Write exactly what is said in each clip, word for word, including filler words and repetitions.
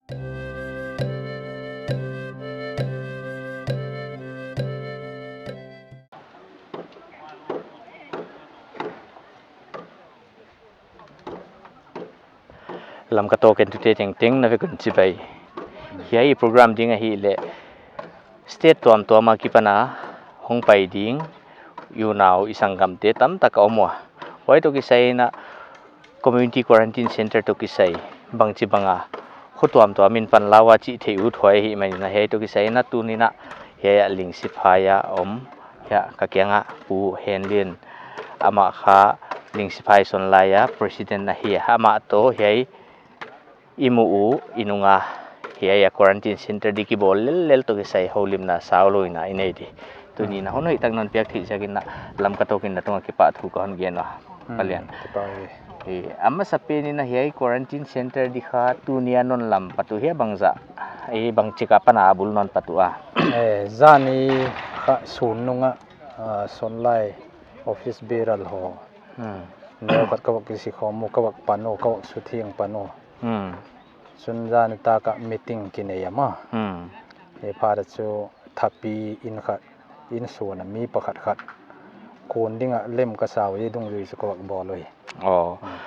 Lamka Talk entute tengteng na vek un chibai. Hiai i program ding ahihleh state tuamtuam akipan a hongpai ding i unau i sanggamte tamtak a om ua. Huai toh kisai in a community quarantine center toh kisai bangchibang a kho tuamtuam in panla ua chih theih ut huai ahihman in a hiai toh kisai in a tuni'n a hiai a Lingsiphai a om hiai ka kiang a Pu Henlien, amah kha Lingsiphai Sonlai a president ahi a, amah toh hiai i mu u i nung a hiai a quarantine center di kibawl lellel toh kisai houlimna saulou in a i nei di. Tuni'n a hon hoihtak non piak theih ziakin a Lamka Talk in na tung a kipahthu ka hon gen ua. Ka lian. Kipak e. E, a masapen in a hiai quarantine center di kha tuni a non lam pat uh hia bangzah, e, bangchik apan a bul non pat uh a? E, zani kha sun nung a, a, Sonlai office bearer ho. Hmm. Neu khat ka vak kisikhawm uh, ka vak pan uh, ka vak suthiang pan uh. Hmm. Sun zan tak a meeting kinei a maw. Hmm. E, phat a chu thapi inn khat, inn suan a mi pakhat khat kun ding a lem ka sa uh, e, dungzui chu ka vak bawl uh. Oh. Hmm.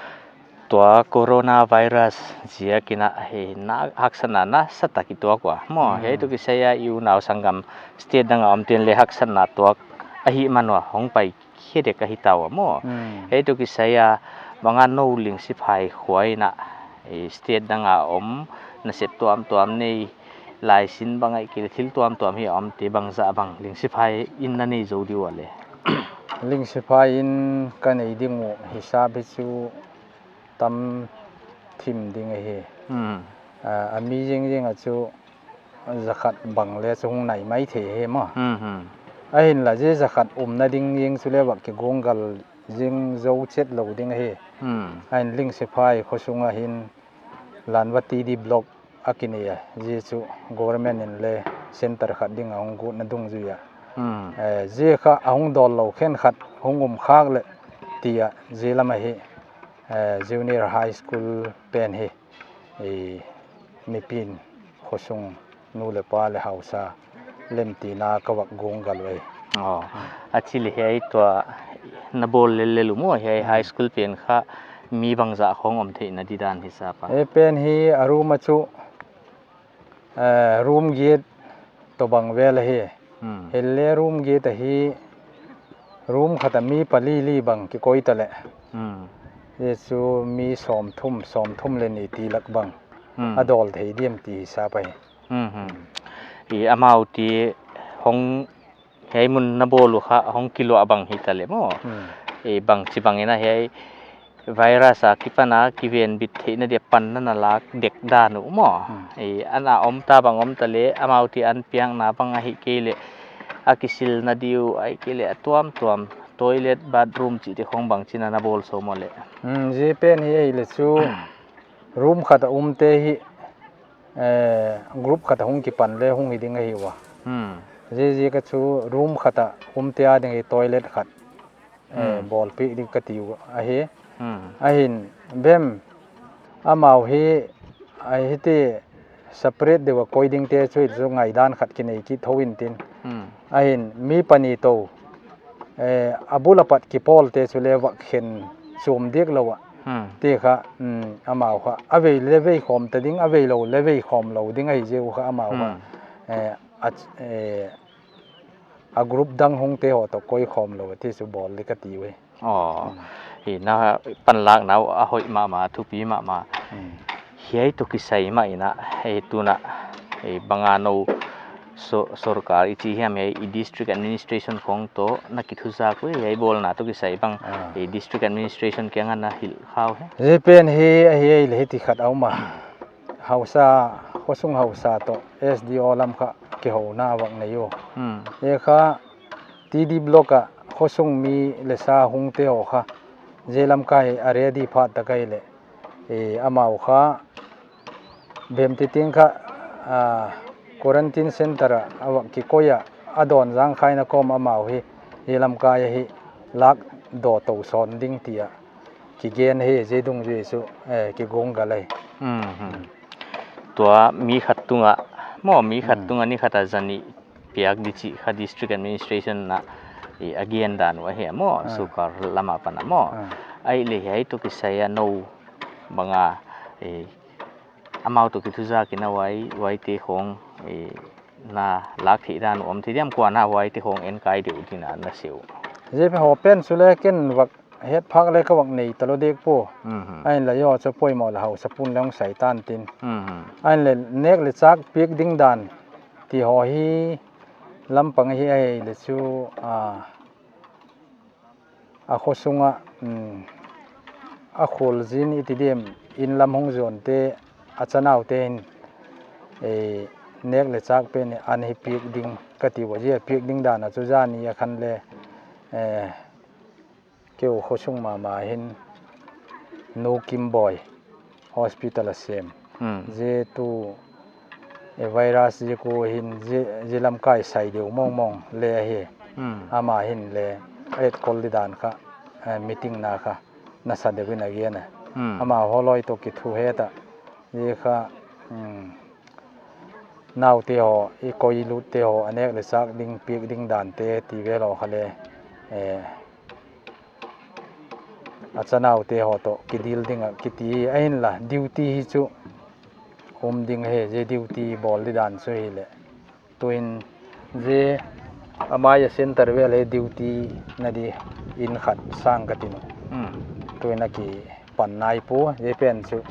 Tua coronavirus ziakin a, e, na haksatna nasatak i tuak ua maw. Hmm. Hiai toh kisai a i unau sanggam state dang a omte'n leng haksatna tuak ahihman ua hongpai khe dek ahi ta ua maw. Hmm. Hiai toh kisai a bang a nou Lingsiphai khua in a, e, state dang a om nasep tuamtuam nei, laisin bang ahihkeileh thil tuamtuam hi a omte bangzah bang Lingsiphai in na nei zou di ua leh? Lingsiphai in ka nei ding uh hisap hi chu tam thim ding ahi. Hmm. A, a mi zingzing a chu zakhat bang leng chu hong nai maithei hi maw. Hmm, hmm. Ahinla zi zakhat umna ding zing chu leng vak kigonggal zing zou chet lou ding ahi. Hmm. Ahin Lingsiphai khosung a hin Lanva T D block a kinei a, zi chu government in leng center khat ding a hong gutna dungzui a. Hmm. E, zi kha a hong dawl lou khenkhat hong um khak leh ti a, zi lam a hi, e, junior high school pen hi, e, mipi'n khosung nu leh pa leh hausa lemtina ka vak gonggal uh e. Oh. A chih leh hiai tua na bawl lellel uh maw, hiai, hmm, high school pen kha mi bangzah khong om theihna di dan hisap a? E, pen hi a room a chu, e, room giat toh bang vel ahi. Hmm. Himahleh room giat ahi, room khat a mi pali li bang kikoi ta leh. Hmm. Zi chu mi sawmthum, sawmthum leh nih ti lak bang. Hmm. A dawl thei diam ti hisap a hi. Hmm, hmm. I amau ti hong hiai mun na bawl uh kha hong kiluah bang hita leh maw. Hmm. I bangchibang in a hiai virus akipan a kivenbit theihna dia panna na lak dek dan uh maw. Hmm. I ana om ta bang om ta leh amau ti an piakna bang ahihkeileh a kisilna di uh ahihkeileh a tuamtuam toilet bathroom chihte khong bangchin ana bawl sawm uh leh? Hmm, zi pen hi ahihleh chu room khat a umte hi eh, group khat a hong kipan leh hong hi ding ahi ua. Hmm. Ziaziak a chu room khat a umte a ding hi toilet khat, eh, hmm, bawlpih ding ka ti uh ahi. Hmm. Ahin bem amau hi, a hiti separate deuh a koi dingte chu hi chu ngaidan khat kinei kithou intin. Hmm. Ahin mi pani toh, eh, a bul apat kipawlte chu leng vak khen sum dik lou a. Hmm. Ti kha, um, amau kha a vei leh vei khawm ta ding, a vei lou leh vei khawm lou ding ahi ziak uh kha amau kha, hmm, eh, a, eh, a group dang hongte ho toh koi khawm lou ti chu bawl di ka ti uh e. Oh, hmm, i na panlakna uh a hoih mahmah, thupi mahmah. Hmm. Hiai toh kisai mah in a, eh, tuna, eh, bang a nou so-, sorkar i chi hiam, eh, i district administration khong toh na kithuzak uh, eh, hiai bawlna toh kisai bang, ah, eh, district administration kiang a na hilh kha uh hia? Zi pen hi ahi, ahihleh hiti khat a om a. Hausa, khosung hausa toh S D O lam kha kihouna vak nei uh. Hmm. E kha T D block a khosung mi leh sa hongte ho kha zi lam kai a ready phat ta kai leh. E, amau kha bem ti ting kha, ah, quarantine center a, a vak kikoi a, a dawn zang khaina kawm amau hi, hi lam kai a hi lak daw tou sawn ding ti a kigen hi, zi dungzui chu, eh, kigonggal ahi. Hmm, hmm. Tua mi khat tungah, maw, mi khat Hmm. tungah ni khat a zanih piak di chih kha district administration na, eh, a gen dan uh ahi maw, Ah. sukar lam apan a maw. Ah. Ahihleh hiai toh kisai a nou bang a, eh, amau toh kithuzak in a huai, huaite khong, eh, na lak theih dan uh om thei diam, kua'n huaite khong enkai deuh ding a na sei uh? Zia pen hou pen chu leng ken vak het phak leng ka vak nei talou dek pua. Mhm. Ahihleh hiai chu poimoh leh hausa pu'n leng sai tan tin. Mhm. Ahihleh nek leh chak piak ding dan ti haw hi lampang hi ahihleh chu, ah, a khosung a, um, a khualzin i ti diam, inn lam hong zuante, a chanau te'n, eh, nek leh chak pen an hi piak ding ka ti ua, zia piak ding dan a chu zani a khan leng, eh, keu khosung mahmah hin Nu Kimboi hospital a sem. Hmm. Zia tu, eh, virus zia ku hin zia, zia lamkai sai deuh mawngmawng leng ahi. Hmm. Amah hin leng a etkol di dan kha, eh, meeting na kha nasa deuh in a gen a. Hmm. Amah haw loi toh kithuhet a. Zia kha, hmm, naute haw, i koi lutte haw, a nek leh chak ding, piak ding dante ti vel haw kha leng, eh, a chanaute haw toh kidil ding a kiti hi a, ahihleh duty hi chu um ding hi, zia duty bawl di dan chu hileh. Tuin zia a mai a center vel hi duty na di inn khat sang ka ti uh. Hmm. Tuin a kipan nai pua, zia pen chu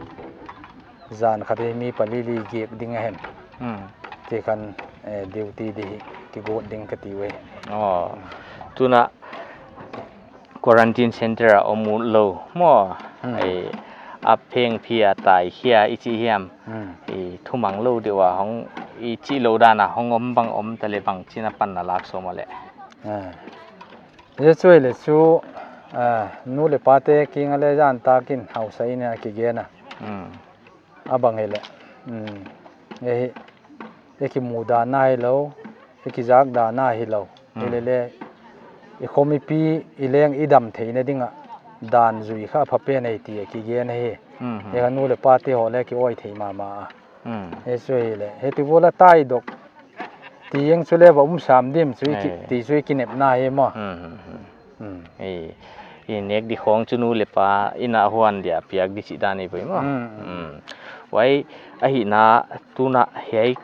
zan khat hi mi pali li giak ding a hen. Hmm. Ti khan, eh, duty di hi kigot ding ka ti uh e. Oh. Tuna quarantine center a om ulou maw. Hmm. Eh, a pheng phia tai khia i chi hiam. Hmm. Eh, thumanglou deuh a hong i chih lou dan a hong om bang om ta leh bangchin a pan na lak sawm a leh? Ah. Zia chu ahihleh chu, ah, nu leh pate kiang a leng zan takin hausa in a kigen a. Hmm. A bang hileh. Hmm. Ei, ei kimu dan a hilou, ei kizak dan a hilou. Hmm. Hilele, i khomipi i leng i dam theihna ding a dan zui kha a pha pen ahi ti a kigen ahi. Hmm. Ei kha nu leh pate haw leng ki-awi thei mahmah a. Hmm. Ei chu hileh. Hiti gol a tai dok. Ti eng chu leng va um sam diam chu i ki, Ei. ti chu i kinepna hi maw. Hmm, hmm, hmm. Hmm. Ei, i nek di khong chu nu leh pa in a huan dia piak di chih dan i poi maw. Hmm, hmm. Hmm. Huai ahihna tuna hiai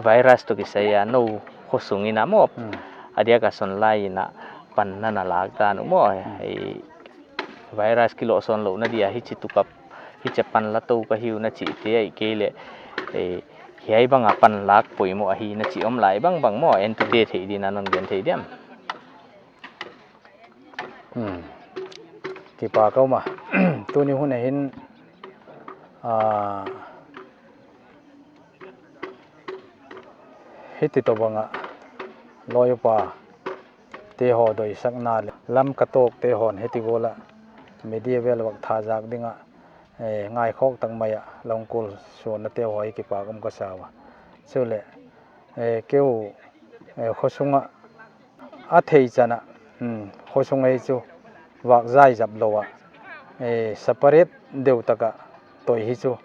virus toh kisai a nou khosung in a maw. Hmm. A diak a Sonlai in a pan na na lak dan uh maw. Hmm. Ei, virus kilohsawn louhna dia hichi tukap, hichi pan la tou ka hi uh na chihte ahihkeileh, eh, hiai bang a pan lak poimoh ahi na chih om lai bangbang maw, entute theih ding in a non gen thei diam? Hmm. Kipak a om a. Tuni hun a hin, ah, hiti tobang a loi upa te haw doisakna leh Lamka tawk te haw'n hiti gol a media vel vak thazak ding a, eh, ngaikhawk tak mai a long kul suan na te haw hi kipak om ka sa ua. Chuleh, eh, keu, eh, khosung a a thei chan a, hmm, khosung ei chu vak zai zap lou a, eh, separate deuh tak a toi hi chu,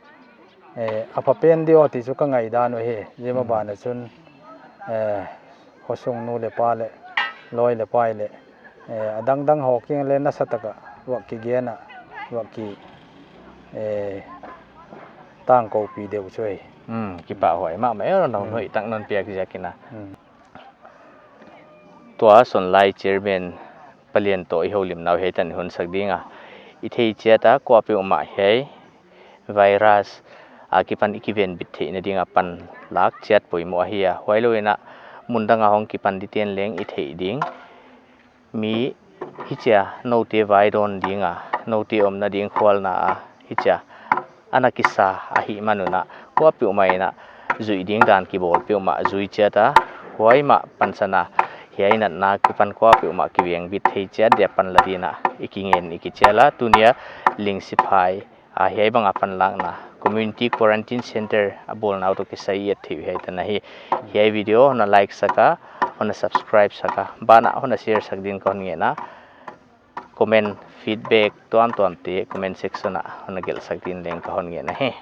eh, a pha pen di aw ti chu ka ngaihdan uh hi. Zia mah Hmm. ban a chun, eh, khosung nu leh pa leh, loi leh pai leh, eh, a dangdang haw kiang leng nasa tak a vak kigen a, vak ki, eh, tangkoupih deuh chu hi. Hmm, kipahhuai mahmah e, non Hmm. hoih tak non piak ziak in a. Hmm. Tua Sonlai Chairman palian toh i houlimna uh hiai tan i hon sak ding a. I theih chiat a kuapeuhmah hiai virus a kipan i kivenbit theihna ding a pan lak chiat poimoh ahi a. Huailou in a mun dang a hong kipan dite'n leng i theih ding. Mi hichia noute vai dawn ding a, noute omna ding khualna a hichia ana kisa ahihman un a, kuapeuhmah in a zuih ding dan kibawl peuhmah zui chiat a, huai mah pansan a hiai natna kipan kuapeuhmah kivengbit thei chiat dia pan la ding in a i kingen i kichial a, tuni a Lingsiphai a hiai bang a panlakna Community Quarantine Center a bawlna uh toh kisai i et theih uh hiai tan ahi. Hiai video hon na like sak a, hon na subscribe sak a, ban ah hon na share sak ding in ka hon ngen a. Comment, feedback tuamtuamte comment section ah hon na gelh sak ding in leng ka hon ngen ahi.